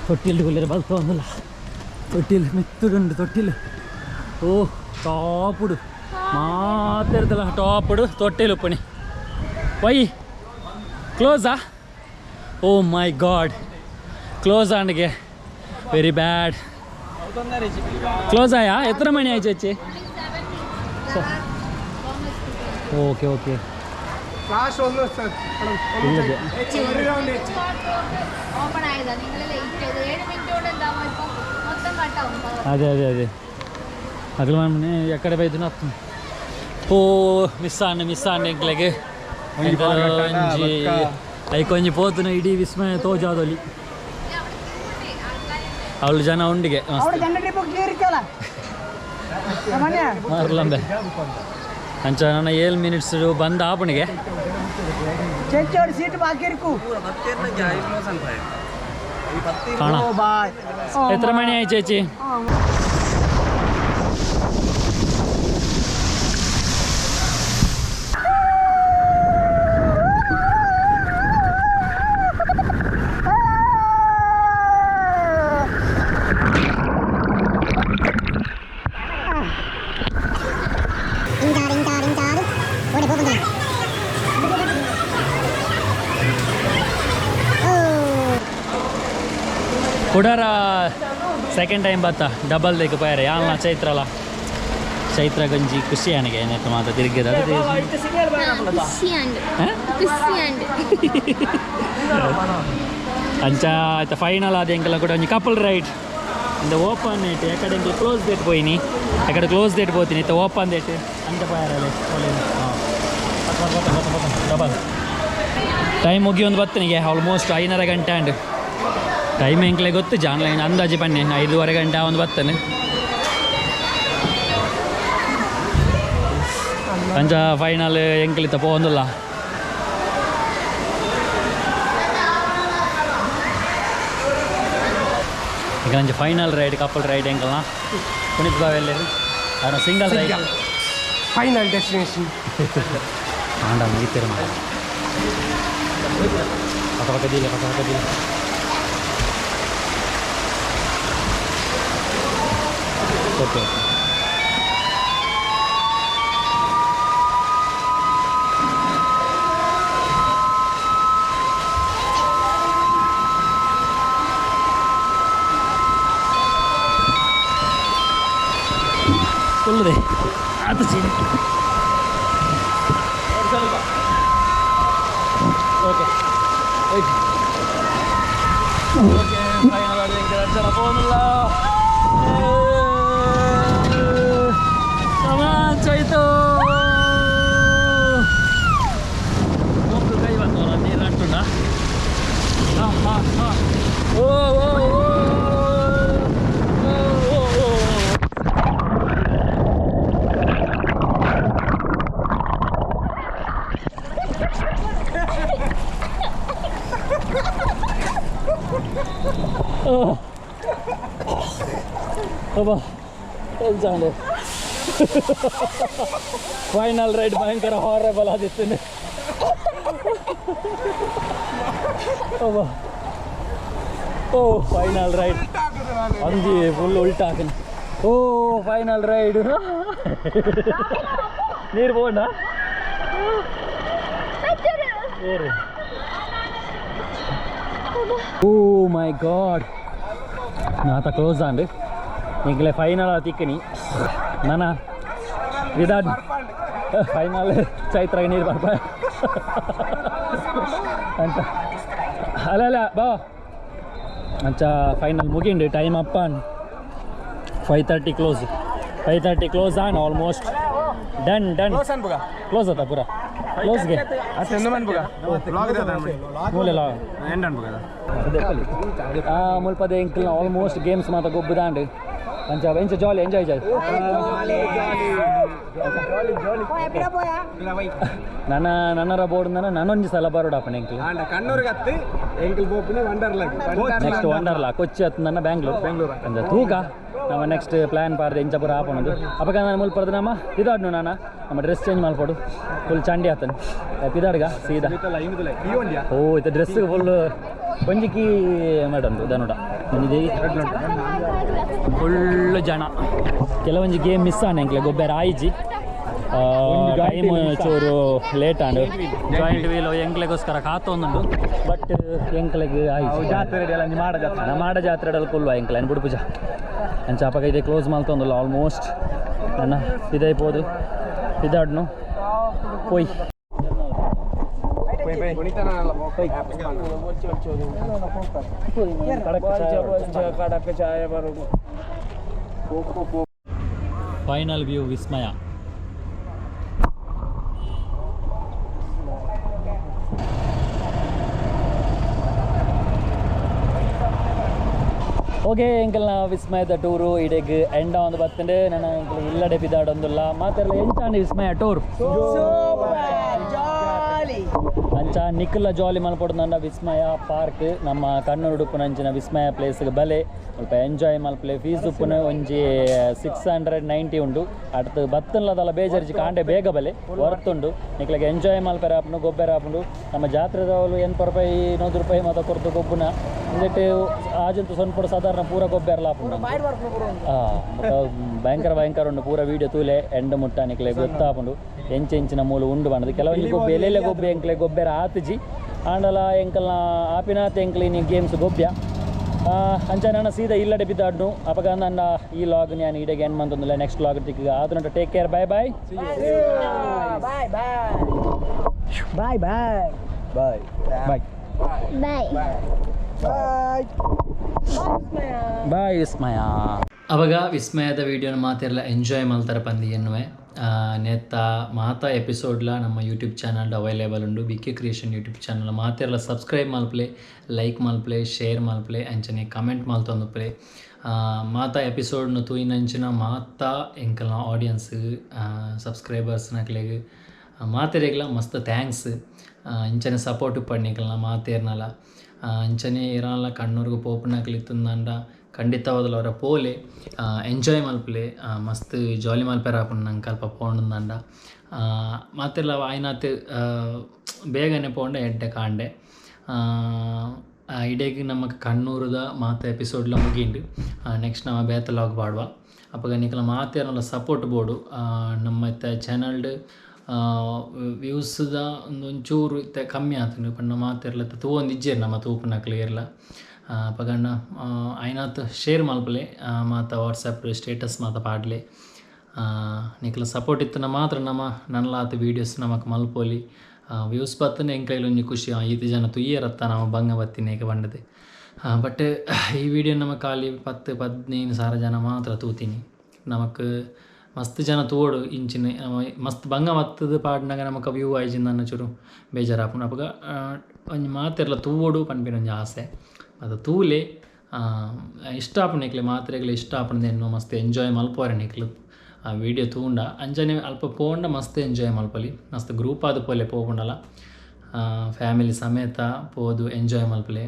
ತೊಟ್ಟಿಲ್ ಗುಲ್ಲೆರೆ ಬಲ್ತೊಂದುಲ್ಲ ತೊಟ್ಟಿಲ್ ಮೆತ್ತುಡುಂಡು ತೊಟ್ಟಿಲ್ ಓ ಟಾಪುಡು ಮಾತೆರ್ದಲ ಟಾಪುಡು ತೊಟ್ಟಿಲ್ ಉಪ್ಪುನಿ ವೈ ಕ್ಲೋಸಾ ಓ ಮೈ ಗಾಡ್ ಕ್ಲೋಸ್ ಆಂಡ್ಗೆ ವೆರಿ ಬ್ಯಾಡ್ ಕ್ಲೋಸ್ ಆಯಾ ಎತ್ತರ ಮಣಿ ಆಯ್ತು ಚೇಚಿ ಓಕೆ ಓಕೆ ಇಲ್ಲದೆ ಅದೇ ಅದೇ ಅದೇ ಅಗಲ ಮನೆ ಎಕ್ಕಡೆ ಬೈದು ಅತ್ತು ಓ ಮಿಸ್ ಆಂಡ್ ಮಿಸ್ ಆಂಡ್ ಎಂಕ್ಲೆಗ್ ಒಂಜಿ ಐಕೊಂಜಿ ಪೋತುನ ಇಡೀ ವಿಸ್ಮಯ ತೋಜಾದೊಲಿ ಅವಳು ಜನ ಉಂಡಿಗೆ ಮಾರ್ಲಂಬೆ ಅಂಚ ನನ್ನ 7 ಮಿನಿಟ್ಸ್ ಬಂದ ಆಪಣಿಗೆ ಕಾಣ ಎತ್ರ ಮಣಿ ಆಯ್ತು ಚೇಚಿ ಕುಡಾರ ಸೆಕೆಂಡ್ ಟೈಮ್ ಬತ್ತ ಡಬಲ್ ದೇಕ ಪಯರೆ ಯಾನ್ಲ ಚೈತ್ರಲ ಚೈತ್ರ ಗಂಜಿ ಖುಷಿ ಆನಿಗೆ ಏನಾಯ್ತು ಮಾತ ತಿರುಗಿದ ಅಂಚ ಆಯ್ತ ಫೈನಲ್ ಆದ ಎಂಕಲ ಕೂಡ ಒಂಜಿ ಕಪಲ್ ರೈಡ್ ಇಂದ ಓಪನ್ ಏಟ್ ಎಕಡೆ ಎಂಕಲ್ ಕ್ಲೋಸ್ ಡೇಟ್ ಪೋಯಿನಿ ಎಕಡೆ ಕ್ಲೋಸ್ ಡೇಟ್ ಪೋತೀನಿ ಇತ್ತ ಓಪನ್ ಡೇಟ್ ಅಂಚ ಪಯರಲೆ ಡಬಲ್ ಟೈಮ್ ಮುಗಿಯೊಂದು ಬತ್ತನಿಗೆ ಆಲ್ಮೋಸ್ಟ್ 5.5 ಗಂಟೆ ಆಂಡ್ ಟೈಮ್ ಎಂಕ್ಲೆ ಗೊತ್ತು ಜಾನ್ಲೈನ್ ಅಂದಾಜು ಬನ್ನಿ 5.5 ಗಂಟೆ ಒಂದು ಬತ್ತಾನೆ ಅಂಚ ಫೈನಲ್ ಎಂಕ್ಲಿತ್ತ ಪೋಂದುಲ್ಲ ಈಗ ಅಂಚ ಫೈನಲ್ ರೈಡ್ ಕಪಲ್ ರೈಡ್ ಎಂಕಲ್ನ ಪುನೀತ್ ಬಾವೆಲ್ಲಿ ಅವನ ಸಿಂಗಲ್ ರೈಡ್ ಫೈನಲ್ ಡೆಸ್ಟಿನೇಷನ್ ಆಂಡ ಮುಗಿತೀರ ಪಕ್ಕ ಪಕ್ಕದಿಲ್ಲ ಪಕ್ಕ ಪಕ್ಕದಿಲ್ಲ ಓಕೆ ಓಕೆ ಫುಲ್ದೆ ಅದು ಚೀನಿ ಓಕೆ ಓಕೆ ಫೈನಲ್ ಆಗಿ ಎಂಕಲ್ ಪೋನುಲ್ಲ ಕಮಾನ್ ಚೈತು ಕೈ ಬಂದವರ ನೀರು ಅಂಟುಂಡ ಹಾಂ ಹಾಂ ಓ ಓ ಓ ಓ ಓ ಓ ಅಬ್ಬಾ ಎಂಚಾಂಡು ಫೈನಲ್ ರೈಡ್ ಭಯಂಕರ ಹಾರಬಲ್ ಆದಿತ್ತು ಅಬ್ಬಾ ಓ ಫೈನಲ್ ರೈಡ್ ಅಂದಿ ಫುಲ್ ಉಲ್ಟಾ ಹಾಕಿನ ಓ ಫೈನಲ್ ರೈಡ್ ನೀರು ಬೋಂಡ ಓ ಮೈ ಗಾಡ್ ನಾತ ಕ್ಲೋಸ್ ಆಂಡ್ ಈಗಲೇ ಫೈನಲ್ ತಿಕ್ಕನಿ ನಾನ ವಿದಾಡ್ ಫೈನಲ್ ಚೈತ್ರಾಗ ನೀರು ಬರ್ಪ ಅಂತ ಅಲ್ಲ ಅಲ್ಲ ಬಾ ಅಂಚ ಫೈನಲ್ ಮುಗಿಂಡು ಟೈಮ್ ಅಪ್ಪ 5:30 close 5:30 close on almost done done close ಆತ ಪೂರ ಕ್ಲೋಸ್ಗೆ ಮೂಲೆಲ್ಲ ಮುಲ್ಪದ ಎಂಕಲ್ನ ಆಲ್ಮೋಸ್ಟ್ ಗೇಮ್ಸ್ ಮಾತ ಗೊಬ್ಬುದಾಂಡ್ ಅಂಚ ಎಂಚ ಜಾಲಿ ಎಂಜಾಯ್ ಜಾಲಿ ನನ್ನ ನನ್ನರ ಬೋರ್ಡ್ ನಾನೊಂಜಿ ಸಲ ಬರೋಡಪ್ಪ ಎಂಕ್ಲು ಕಣ್ಣೂರಿಗೆ ಹತ್ತಿ ಎಂಕಲ್ ಪೋಪಿನಿ ವಂಡರ್ಲಾ. ನೆಕ್ಸ್ಟ್ ವಂಡರ್ಲಾ ಕೊಚ್ಚಿ ಹತ್ತು ನನ್ನ ಬ್ಯಾಂಗ್ಳೂರ್ ಬೆಂಗ್ಳೂರು ಅಂದ ತೂಕ ನಮ್ಮ ನೆಕ್ಸ್ಟ್ ಪ್ಲ್ಯಾನ್ ಪಾರ್ದೆ ಇಂಚ ಪೂರ ಆಪಣದು. ಅಪಗ ನಾನು ಮುಲ್ಪರ್ದು ನಮ್ಮ ಪಿದಾಡ್ನು ನಾನು ನಮ್ಮ ಡ್ರೆಸ್ ಚೇಂಜ್ ಮಲ್ಪಡು ಫುಲ್ ಚಂಡಿ ಆತನು ಪಿದಾಡ್ಗ ಸೀದಾ. ಓ ಇದು ಡ್ರೆಸ್ ಫುಲ್ ಒಂಜಿಕಿ ಮೇಡಮ್ ದನುಡ ಒಂಜಿ ಫುಲ್ ಜನ. ಕೆಲವೊಂಜಿ ಗೇಮ್ ಮಿಸ್ ಆನೆ ಎಂಕ್ಲೆ ಗೊಬ್ಬರ ಆಯ್ಜಿ ಟೈಮ್ ಚೂರು ಲೇಟ್ ಆಂಡ್ ಜಾಯಿಂಟ್ ವೀಲ್ ಎಂಕ್ಲೆಗೋಸ್ಕರ ಕಾತೊಂದುಂಡು ಬಟ್ ಎಂಕ್ಲೆಗ್ ಆಯ್ತು. ಜಾತ್ರೆ ಮಾಡ ಜಾತ್ರೆ. ನಮ್ಮ ಜಾತ್ರೆ ಕುಲ್ವ ಎಂಕ್ಲೆ ಬುಡುಪುಜ ಅಂಚ ಅಪಗ ಇದೆ ಕ್ಲೋಸ್ ಮಲ್ತೊಂದುಲ್ಲ ಆಲ್ಮೋಸ್ಟ್ ನನ್ನ ಇದಾಯ್ಬೋದು ಇದಾಡ್ನು ಪೋಯ್. Final view Vismaya. Okay ಎಂಕಲ್ನ ವಿಸ್ಮಯದ ಟೂರು ಇಡೆಗ್ ಎಂಡ ಒಂದು ಬತ್ತಂಡೆ ನನ್ನ ಎಂಕಲ್ ಇಲ್ಲಡೆ ಬಿದಾಡೊಂದುಲ್ಲ ಮಾತೆಲ್ಲ ಎಂಚಾಂಡ್ ವಿಸ್ಮಯ ಟೂರ್ ಅಂಚ ನಿಕ್ಕಲ ಜಾಲಿ ಮಲ್ಪೊಡು ವಿಸ್ಮಯ ಪಾರ್ಕ್ ನಮ್ಮ ಕಣ್ಣೂರು ಉಡುಪುನಂಚಿನ ವಿಸ್ಮಯ ಪ್ಲೇಸ್ಗೆ ಬಲೆ ಸ್ವಲ್ಪ ಎಂಜಾಯ್ ಮಲ್ಪಲೆ. ಫೀಸ್ ಉಪ್ಪುನ ಒಂಜಿ 690 ಉಂಡು. ಅಡ್ತು ಬತ್ತನ್ಲದಲ್ಲ ಬೇಜರ್ಜಿ ಕಾಂಡೆ ಬೇಗ ಬಲೆ ವರ್ತುಂಡು ನಿಕ್ಲೆಗ್ ಎಂಜಾಯ್ ಮಲ್ಪೆರೆ ಆಪುಂಡು ಗೊಬ್ಬರ ಆಪುಂಡು. ನಮ್ಮ ಜಾತ್ರೆದವಳು 80 ರೂಪಾಯಿ 100 ರೂಪಾಯಿ ಮಾತ ಕೊರ್ದು ಗೊಬ್ಬುನ ಇಂದೆಟ್ ಆಜಂತು ಸೊನ್ಪೊಡು ಸಾಧಾರಣ ಪೂರ ಗೊಬ್ಬೆರ್ಲ ಆಪುಂಡು. ಭಯಂಕರ ಭಯಂಕರ ಉಂಡು ಪೂರ ವೀಡಿಯೋ ತೂಲೆ ಎಂಡ ಮುಟ್ಟ ನಿಕ್ಲೆ ಗೊತ್ತಾಪುಂಡು ಎಂಚೆಂಚಿನ ಮೂಲ ಉಂಡು ಬಣ್ಣದು. ಕೆಲವೊಂಜಿ ಗೊಬ್ಬೆ ಎಲ್ಲೆಲ್ಲ ಗೊಬ್ಬೆ ಎಂಕ್ಲೆ ಗೊಬ್ಬೆರ ಆತುಜಿ ಆಂಡಲ ಎಂಕಲ್ನ ಆಪಿನಾತ್ ಎಂಕ್ಲೆ ಇನಿ ಗೇಮ್ಸ್ ಗೊಬ್ಬ್ಯ ಅಂಚ ನನ್ನ ಸೀದಾ ಇಲ್ಲಡೆ ಬಿದ್ದಾಡ್ನು. ಅಪಗ ನನ್ನ ಈ ಲಾಗ್ ನಾನು ಇಡೆಗೆ ಎಂಡ್ ಮಂತೊಂದಿಲ್ಲ ನೆಕ್ಸ್ಟ್ ಲಾಗ್ ತಿಕ್ಕ ಆತನಟ. Take care, bye bye. Bye bye. Bye bye. Bye. Bye. Bye. Bye Vismaya. ಅವಾಗ ವಿಸ್ಮಯದ ವಿಡಿಯೋನ ಮಾತೆಲ್ಲ ಎಂಜಾಯ್ ಮಲ್ತಾರೆ ಪಂದಿ ಎನ್ನುವೆ ನೇತ ಮಾತಾ ಎಪಿಸೋಡ್ಲ ನಮ್ಮ ಯೂಟ್ಯೂಬ್ ಚಾನಲ್ ಅವೈಲೇಬಲ್ ಉಂಡು. B K creation YouTube channel ಮಾತೆಲ್ಲ ಸಬ್ಸ್ಕ್ರೈಬ್ ಮಲ್ಪಲೆ, ಲೈಕ್ ಮಲ್ಪಲೆ, ಶೇರ್ ಮಲ್ಪಲೆ, ಅಂಚನೆ ಕಮೆಂಟ್ ಮಲ್ತೊಂದುಪ್ಲೆ. ಮಾತಾ ಎಪಿಸೋಡ್ನು ತೂಯಿನಂಚಿನ ಮಾತಾ ಎಂಕಲ್ನ ಆಡಿಯನ್ಸ್ ಸಬ್ಸ್ಕ್ರೈಬರ್ಸ್ ನಕ್ಲೆಗ್ ಮಾತೆರೆಗ್ಲ ಮಸ್ತ್ thanks. ಇಂಚನೆ ಸಪೋರ್ಟ್ ಇಪ್ಪಡ್ ಮಾತೇರ್ನಲ. ಅಂಚನೆ ಇರಾನ್ಲ ಕಣ್ಣೂರ್ಗು ಪೋಪುನಕ್ಲ್ ಇತ್ತುಂದಂಡ ಖಂಡಿತವಾದಲ ಅವರ ಪೋಲೆ ಎಂಜಾಯ್ ಮಲ್ಪಲೆ ಮಸ್ತ್ ಜಾಲಿ ಮಲ್ಪೆರ ಆಪುಂಡು ನಂಗೆ ಅಲ್ಪ ಪೋಂಡುಂದಂಡ ಮಾತೆರ್ಲ ಆಯ್ನಾತ್ ಬೇಗನೆ ಪೋಂಡ ಎಡ್ಡೆ ಕಾಂಡೆ. ಇಡೀ ನಮ್ಮ ಕಣ್ಣೂರುದ ಮಾತ ಎಪಿಸೋಡ್ಲ ಮುಗೀಂಡು. ನೆಕ್ಸ್ಟ್ ನಮ್ಮ ಬೇತ ಲಾಗ್ ಪಾಡುವ. ಅಪಗ ನಿಕಲ ಮಾತೆರ್ನಲ ಸಪೋರ್ಟ್ ಬೋಡು. ನಮ್ಮ ಇತ್ತೆ ಚಾನಲ್ಡ್ ವ್ಯೂಸ್ದ ಒಂಚೂರು ಇತ್ತೆ ಕಮ್ಮಿ ಆತುಂಡು ಪಂಡ ಮಾತೆರ್ಲ ಇತ್ತೆ ತೂವೊಂದಿಜ್ಜೆರ್ ನಮ್ಮ ತೂಪುನಕ್ಲು ಏರ್ಲ. ಅಪಗಣ್ಣ ಆಯ್ನಾತ್ ಶೇರ್ ಮಲ್ಪಲೆ ಮಾತ ವಾಟ್ಸಪ್ ಸ್ಟೇಟಸ್ ಮಾತ ಪಾಡ್ಲೆ. ನಿಕಲ ಸಪೋರ್ಟ್ ಇತ್ತುಂಡ ಮಾತ್ರ ನಮ್ಮ ನನ್ಲಾತ್ ವೀಡಿಯೋಸ್ ನಮಕ್ ಮಲ್ಪೊಲಿ. ವ್ಯೂಸ್ ಬತ್ತುಂಡ ಎಂಕ್ಲೆಗ್ ಒಂಜಿ ಖುಷಿ ಈತ್ ಜನ ತೂಯೆರತ್ತ ನಮ ಬಂಗ ಬತ್ತಿನೇಕ ಪಂಡದು. ಬಟ್ ಈ ವಿಡಿಯೋ ನಮ ಖಾಲಿ 10-15 ಸಾವಿರ ಜನ ಮಾತ್ರ ತೂತೀನಿ. ನಮಕ್ ಮಸ್ತ್ ಜನ ತೂವೊಡು ಇಂಚಿನ ಮಸ್ತ್ ಬಂಗ ಬತ್ತುದು ಪಾಡ್ನಗ ನಮಕ್ ವ್ಯೂ ಆಯ್ಜಿಂದ ಚೂರು ಬೇಜಾರಾಪುಂಡು. ಅಪಗ ಒಂಜಿ ಮಾತೆರ್ಲ ತೂವೊಡು ಪನ್ಪಿನ ಒಂಜಿ ಆಸೆ ಅದು ತೂಲೆ ಇಷ್ಟ ಆಪುಂಡು ನಿಕ್ಲೆ ಮಾತ್ರೆಗ್ಲ ಇಷ್ಟ ಆಪುಂಡು ಎನ್ನೋ ಮಸ್ತ್ ಎಂಜಾಯ್ ಮಲ್ಪುವರೆ ನಿಕ್ಲು ಆ ವೀಡಿಯೋ ತೂಂಡ. ಅಂಚನೆ ಅಲ್ಪ ಪೋಂಡ ಮಸ್ತ್ ಎಂಜಾಯ್ ಮಲ್ಪೊಲಿ ಮಸ್ತ್ ಗ್ರೂಪ್ ಆದ್ ಪೋಲೆ ಪೋಪುಂಡಲ ಫ್ಯಾಮಿಲಿ ಸಮೇತ ಪೋದು ಎಂಜಾಯ್ ಮಲ್ಪಲೆ.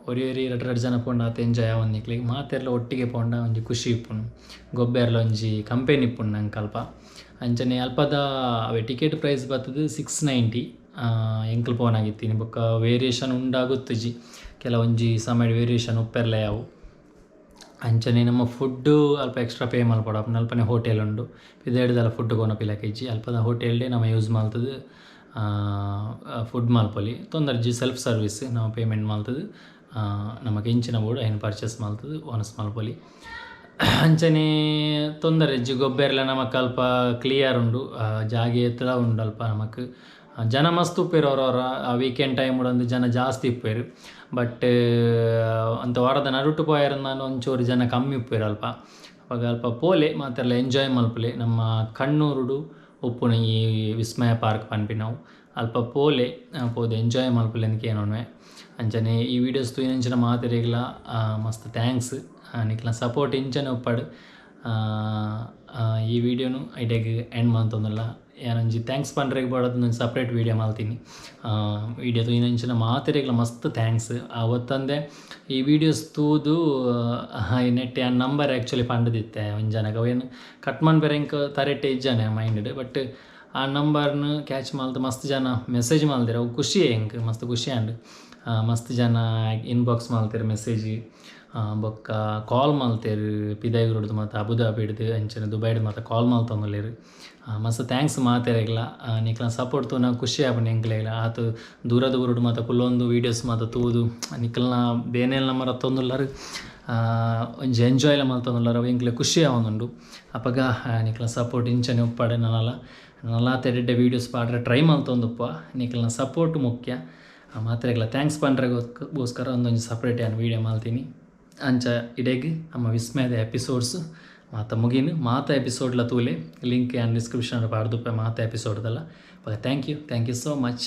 ಒರಿ ಒರಿ ರಡ್ಡ್ ರಡ್ಡ್ ಜನ ಪೋಂಡ ಆತ್ ಎಂಜಾಯ್ ಆವೊಂದು ನಿಕ್ಲೆಗ್ ಮಾತೆರ್ಲ ಒಟ್ಟಿಗೆ ಪೋಂಡ ಒಂಜಿ ಖುಷಿ ಇಪ್ಪುಂಡು ಗೊಬ್ಬೆರ್ಲ ಒಂಜಿ ಕಂಪೆನಿ ಇಪ್ಪುಂಡು ನಂಕ್ ಅಲ್ಪ. ಅಂಚನೆ ಅಲ್ಪದ ಅವೆ ಟಿಕೆಟ್ ಪ್ರೈಸ್ ಬತ್ತುದು 690 ಎಂಕುಲು ಪೋನಾಗಿತ್ತೀನಿ ಬೊಕ್ಕ ವೇರಿಯೇಷನ್ ಉಂಡಾಗುತ್ತುಜಿ ಕೆಲವೊಂಜಿ ಸಮಯ ವೇರಿಯೇಷನ್ ಉಪ್ಪೆರ್ಲ ಯಾವು. ಅಂಚನೆ ನಮ್ಮ ಫುಡ್ಡು ಅಲ್ಪ ಎಕ್ಸ್ಟ್ರಾ ಪೇ ಮಲ್ಪೊಡು ಅಪ್ಪನ ಅಲ್ಪನೆ ಹೋಟೆಲ್ ಉಂಡು ಪಿದಯ್ಡ್ದಲ ಫುಡ್ ಕೊನೊಪಿಲಕ ಇಜ್ಜಿ ಅಲ್ಪದ ಹೋಟೆಲ್ಡೇ ನಮ ಯೂಸ್ ಮಲ್ತುದು ಫುಡ್ ಮಲ್ಪೊಲಿ ತೊಂದರೆ ಸೆಲ್ಫ್ ಸರ್ವಿಸ್ ನಮ ಪೇಮೆಂಟ್ ಮಲ್ತುದು ನಮಕ್ ಇಂಚಿನ ಬೋಡು ಐನ್ ಪರ್ಚೇಸ್ ಮಲ್ತುದು ವನಸ್ ಮಲ್ಪೊಲಿ. ಅಂಚನೆ ತೊಂದರೆ ಇಜ್ಜಿ ಗೊಬ್ಬೆರ್ಲ ನಮಕ್ ಅಲ್ಪ ಕ್ಲಿಯರ್ ಉಂಡು ಜಾಗೆ ಎತ್ತಲ ಉಂಡು ಅಲ್ಪ ನಮಕ್ ಜನ ಮಸ್ತ್ ಉಪ್ಪೆರ್ ಅವರವರ ವೀಕೆಂಡ್ ಟೈಮ್ ಉಂದು ಜನ ಜಾಸ್ತಿ ಉಪ್ಪೆರ್. ಬಟ್ ಅಂತ ವಾರದ ನಡುಟು ಪೋಯೆರ್ ಒಂಚೂರು ಜನ ಕಮ್ಮಿ ಉಪ್ಪೆರ್ ಅಲ್ಪ. ಅಪಗ ಅಲ್ಪ ಪೋಲೆ ಮಾತೆರ್ಲ ಎಂಜಾಯ್ ಮಲ್ಪಲೆ. ನಮ್ಮ ಕಣ್ಣೂರುಡು ಉಪ್ಪುನು ಈ ವಿಸ್ಮಯ ಪಾರ್ಕ್ ಪನ್ಪಿನವು. ಅಲ್ಪ ಪೋಲೆ, ಪೋದು ಎಂಜಾಯ್ ಮಲ್ಪುಲೆ ಕೇನೊನ್ವೆ. ಅಂಚನೆ ಈ ವೀಡಿಯೋಸ್ ತೂಯಿನಂಚಿನ ಮಾತೆರೆಗ್ಲ ಮಸ್ತ್ thanks. ನಿಕ್ಲ್ನ ಸಪೋರ್ಟ್ ಇಂಚನೆ ಉಪ್ಪಡ್. ಈ ವಿಡಿಯೋನು ಇಡೆಗ್ ಎಂಡ್ ಮಂತೊಂದುಲ್ಲ. ಯಾನೊಂಜಿ thanks ಪಂಡ್ರೆಗ್ ಬೋಡಾದ್ ಒಂಜಿ ಸಪ್ರೇಟ್ ವೀಡಿಯೋ ಮಲ್ತೀನಿ. ವೀಡಿಯೋ ತೂಯಿನಂಚಿನ ಮಾತೆರೆಗ್ಲ ಮಸ್ತ್ thanks. ಅವತ್ತಂದೆ ಈ ವೀಡಿಯೋಸ್ ತೂದು ನೆಟ್ ಯಾನ್ ನಂಬರ್ ಆ್ಯಕ್ಚುಲಿ ಪಂಡ್ದಿತ್ತೆ ಒಂಜಿ ಜನಕ್, ಅವೇನು ಕಟ್ ಮನ್ಪೆರೆ ಎಂಕ್ ತರೆಟ್ಟೆ ಇಜ್ಜಾನೆ ಮೈಂಡ್. ಬಟ್ ಆ ನಂಬರ್ನ್ ಕ್ಯಾಚ್ ಮಲ್ತ್ ಮಸ್ತ್ ಜನ ಮೆಸೇಜ್ ಮಲ್ದೆರ್. ಅವು ಖುಷಿಯೇ, ಎಂಕ್ ಮಸ್ತ್ ಖುಷಿ ಆಂಡ್. ಮಸ್ತ್ ಜನ ಇನ್ಬಾಕ್ಸ್ ಮಲ್ತೆರ್ ಮೆಸೇಜ್, ಬೊಕ್ಕ ಕಾಲ್ ಮಲ್ತೆರ್. ಪಿದಯೂರುಡ್ದು ಮಾತ, ಅಬುದಾಬಿಡ್ದು, ಅಂಚನೆ ದುಬೈಡ್ ಮಾತ ಕಾಲ್ ಮಲ್ತೊಂದುಲ್ಲೆರ್. ಮಸ್ತ್ thanks ಮಾತೆರೆಗ್ಲ. ನಿಕ್ಲ್ನ ಸಪೋರ್ಟ್ ತೂನಗ ಖುಷಿ ಆಪುಂಡು ಎಂಕ್ಲೆಗ್ಲ. ಆತ್ ದೂರದ ಊರುಡು ಮಾತ ಕುಲ್ಲೊಂದು ವೀಡಿಯೋಸ್ ಮಾತ ತೂದು ನಿಕ್ಲ್ನ ಬೇನೆಲ್ನ ಮರತ್ತೊಂದುಲ್ಲರ್, ಒಂಜಿ ಎಂಜಾಯ್ಲ ಮಲ್ತೊಂದುಲ್ಲರ್. ಅವು ಎಂಕ್ಲೆ ಖುಷಿ ಆವೊಂದುಂಡು. ಅಪಗ ನಿಕ್ಲ್ನ ಸಪೋರ್ಟ್ ಇಂಚನೆ ಉಪ್ಪಡ್. ನನಲ ನನಲಾತ್ ಎಡ್ಡೆ ವೀಡಿಯೋಸ್ ಪಾಡ್ರೆ ಟ್ರೈ ಮಲ್ತೊಂದುಪ್ಪ. ನಿಕ್ಲ್ನ ಸಪೋರ್ಟ್ ಮುಖ್ಯ. ಮಾತೆರೆಗ್ಲ thanks ಪಂಡ್ರೆಗೋಸ್ಕರ ಒಂದೊಂಜಿ ಸಪ್ರೇಟ್ ಯಾನ್ ವೀಡಿಯೋ ಮಲ್ತೀನಿ. ಅಂಚ ಇಡೆಗ್ ನಮ್ಮ ವಿಸ್ಮಯದ ಎಪಿಸೋಡ್ಸ್ ಮಾತ ಮುಗಿನು. ಮಾತ ಎಪಿಸೋಡ್ಲ ತೂಲೆ, ಲಿಂಕ್ ಯಾನ್ ಡಿಸ್ಕ್ರಿಪ್ಷನ್ ಪಾಡ್ದುಪ್ಪೆ ಮಾತ ಎಪಿಸೋಡ್ದಲ್ಲ. Thank you, thank you so much.